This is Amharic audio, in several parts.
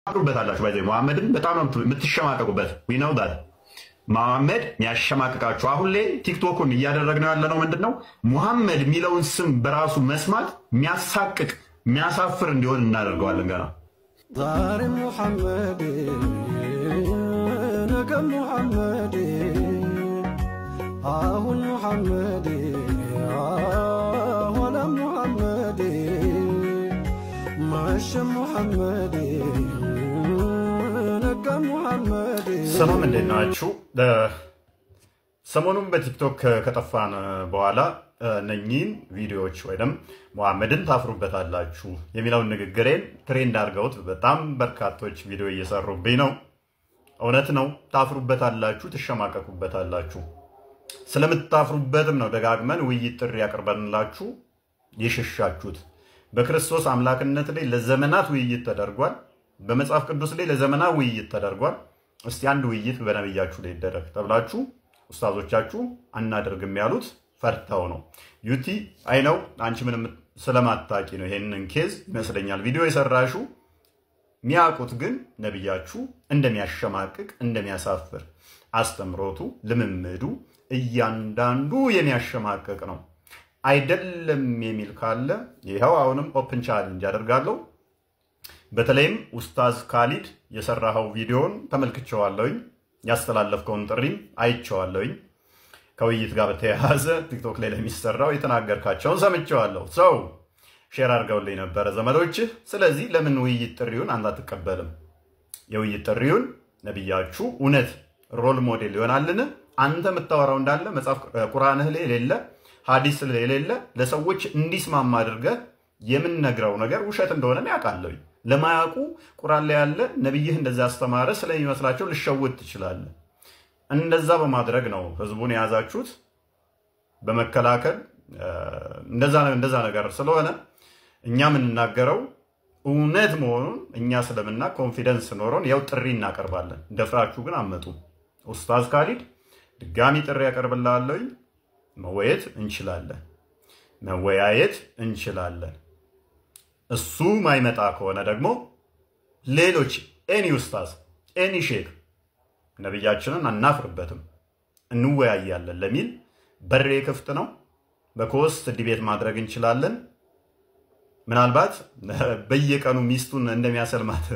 ታፍሩበታላችሁ። By the way መሐመድን በጣም ነው የምትሸማቀቁበት። We know that መሐመድ የሚያሸማቅቃችሁ። አሁን ላይ ቲክቶኩን እያደረግነው ያለነው ምንድን ነው? ሙሐመድ የሚለውን ስም በራሱ መስማት የሚያሳቅቅ የሚያሳፍር እንዲሆን እናደርገዋለን። ገና ዛሬ ሙሐመድ፣ ነገ ሙሐመድ፣ አሁን ሙሐመድ፣ ኋላ ሙሐመድ፣ መሸ ሙሐመድ፣ ነጋ ሙሐመድ። ሰላም፣ እንዴት ናችሁ? ሰሞኑን በቲክቶክ ከጠፋን በኋላ እነኚህን ቪዲዮዎች ወይም ሙሐመድን ታፍሩበታላችሁ የሚለውን ንግግሬን trend አድርገውት በጣም በርካቶች ቪዲዮ እየሰሩብኝ ነው። እውነት ነው፣ ታፍሩበታላችሁ፣ ትሸማቀቁበታላችሁ። ስለምታፍሩበትም ነው ደጋግመን ውይይት ጥሪ ያቀርበንላችሁ የሸሻችሁት። በክርስቶስ አምላክነት ላይ ለዘመናት ውይይት ተደርጓል። በመጽሐፍ ቅዱስ ላይ ለዘመናት ውይይት ተደርጓል። እስቲ አንድ ውይይት በነብያችሁ ላይ ይደረግ ተብላችሁ ኡስታዞቻችሁ አናደርግም ያሉት ፈርተው ነው። ዩቲ I know አንቺ ምንም ስለማታቂ ነው ይሄንን case ይመስለኛል ቪዲዮ የሰራሹ። የሚያውቁት ግን ነብያችሁ እንደሚያሸማቅቅ፣ እንደሚያሳፍር፣ አስተምሮቱ፣ ልምምዱ እያንዳንዱ የሚያሸማቅቅ ነው። አይደለም የሚል ካለ ይኸው አሁንም open challenge አደርጋለሁ። በተለይም ኡስታዝ ካሊድ የሰራኸው ቪዲዮን ተመልክቼዋለሁኝ፣ ያስተላለፍከውን ጥሪም አይቼዋለሁኝ። ከውይይት ጋር በተያያዘ ቲክቶክ ላይ ለሚሰራው የተናገርካቸውን ሰምቼዋለሁ። ሰው share አድርገውልኝ ነበረ ዘመዶችህ። ስለዚህ ለምን ውይይት ጥሪውን አንተ አትቀበልም? የውይይት ጥሪውን ነቢያችሁ እውነት role model ይሆናልን? አንተ የምታወራው እንዳለ መጽሐፍ ቁርአንህ ላይ የሌለ፣ ሀዲስ ላይ የሌለ፣ ለሰዎች እንዲስማማ አድርገህ የምንነግረው ነገር ውሸት እንደሆነ ያውቃለሁ። ለማያውቁ ቁርአን ላይ ያለ ነቢይህ እንደዛ ያስተማረ ስለሚመስላቸው ልሸውድ ትችላለህ። እንደዛ በማድረግ ነው ህዝቡን የያዛችሁት፣ በመከላከል እንደዛ ነገር ስለሆነ እኛ የምንናገረው እውነት መሆኑን እኛ ስለምና confidence ኖሮን ያው ጥሪ እናቀርባለን። ደፍራችሁ ግን አመጡ። ኡስታዝ ካሊድ ድጋሚ ጥሪ ያቀርብልሃለሁኝ። መወየት እንችላለን፣ መወያየት እንችላለን። እሱ ማይመጣ ከሆነ ደግሞ ሌሎች any ኡስታዝ፣ any ሼክ ነቢያችንን አናፍርበትም እንወያያለን ለሚል በሬ ክፍት ነው። በ co-host debate ማድረግ እንችላለን። ምናልባት በየቀኑ ሚስቱን እንደሚያሰልማት፣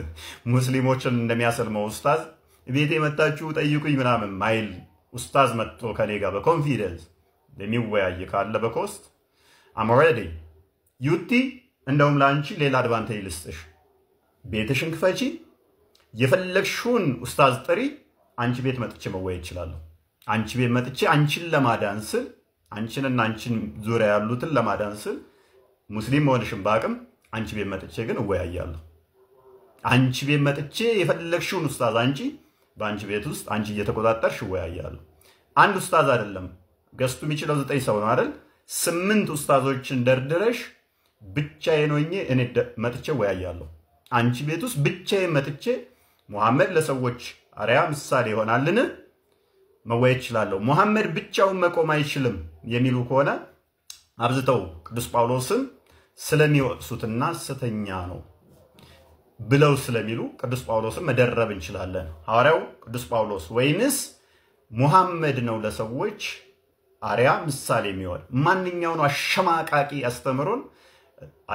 ሙስሊሞችን እንደሚያሰልመው ኡስታዝ ቤቴ መታችሁ ጠይቁኝ ምናምን ማይል ኡስታዝ መጥቶ ከኔ ጋር በ confidence የሚወያይ ካለ በ co-host I'm ready። ዩቲ፣ እንደውም ለአንቺ ሌላ advantage ልስጥሽ። ቤትሽን ክፈቺ፣ የፈለግሽውን ኡስታዝ ጥሪ፣ አንቺ ቤት መጥቼ መወያየት እችላለሁ። አንቺ ቤት መጥቼ አንቺን ለማዳን ስል፣ አንቺንና አንቺን ዙሪያ ያሉትን ለማዳን ስል፣ ሙስሊም መሆንሽን በአቅም አንቺ ቤት መጥቼ ግን እወያያለሁ። አንቺ ቤት መጥቼ የፈለግሽውን ኡስታዝ አንቺ በአንቺ ቤት ውስጥ አንቺ እየተቆጣጠርሽ እወያያለሁ። አንድ ኡስታዝ አይደለም፣ guest ኡ የሚችለው ዘጠኝ ሰው ነው አይደል? ስምንት ኡስታዞችን ደርድረሽ ብቻዬን ሆኜ እኔ መጥቼ እወያያለሁ። አንቺ ቤት ውስጥ ብቻዬን መጥቼ ሙሐመድ ለሰዎች አርያ ምሳሌ ይሆናልን መወያየት እችላለሁ። ሙሐመድ ብቻውን መቆም አይችልም የሚሉ ከሆነ አብዝተው ቅዱስ ጳውሎስን ስለሚወቅሱትና ሐሰተኛ ነው ብለው ስለሚሉ ቅዱስ ጳውሎስን መደረብ እንችላለን። ሐዋርያው ቅዱስ ጳውሎስ ወይንስ ሙሐመድ ነው ለሰዎች አርያ ምሳሌ የሚሆን? ማንኛው ነው አሸማቃቂ አስተምሮን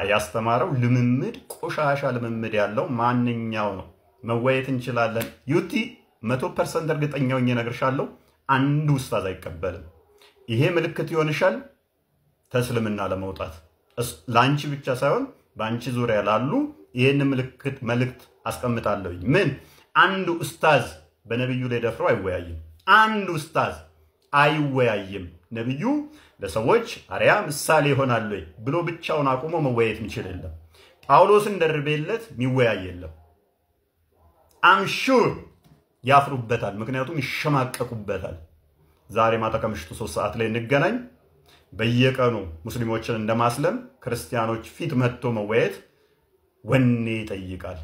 ያስተማረው? ልምምድ፣ ቆሻሻ ልምምድ ያለው ማንኛው ነው? መወያየት እንችላለን። ዩቲ፣ 100% እርግጠኛ ሆኜ እነግርሻለሁ፣ አንዱ ኡስታዝ አይቀበልም። ይሄ ምልክት ይሆንሻል ተስልምና ለመውጣት፣ ለአንቺ ብቻ ሳይሆን በአንቺ ዙሪያ ላሉ ይህን ምልክት መልእክት አስቀምጣለሁኝ። ምን አንዱ ኡስታዝ በነቢዩ ላይ ደፍሮ አይወያይም። አንድ ኡስታዝ አይወያይም። ነቢዩ ለሰዎች አርያ ምሳሌ ይሆናል ወይ ብሎ ብቻውን አቁሞ መወያየት የሚችል የለም። ጳውሎስን ደርቤለት የሚወያይ የለም። I'm sure ያፍሩበታል፣ ምክንያቱም ይሸማቀቁበታል። ዛሬ ማታ ከምሽቱ 3 ሰዓት ላይ እንገናኝ። በየቀኑ ሙስሊሞችን እንደማስለም ክርስቲያኖች ፊት መጥቶ መወያየት ወኔ ይጠይቃል።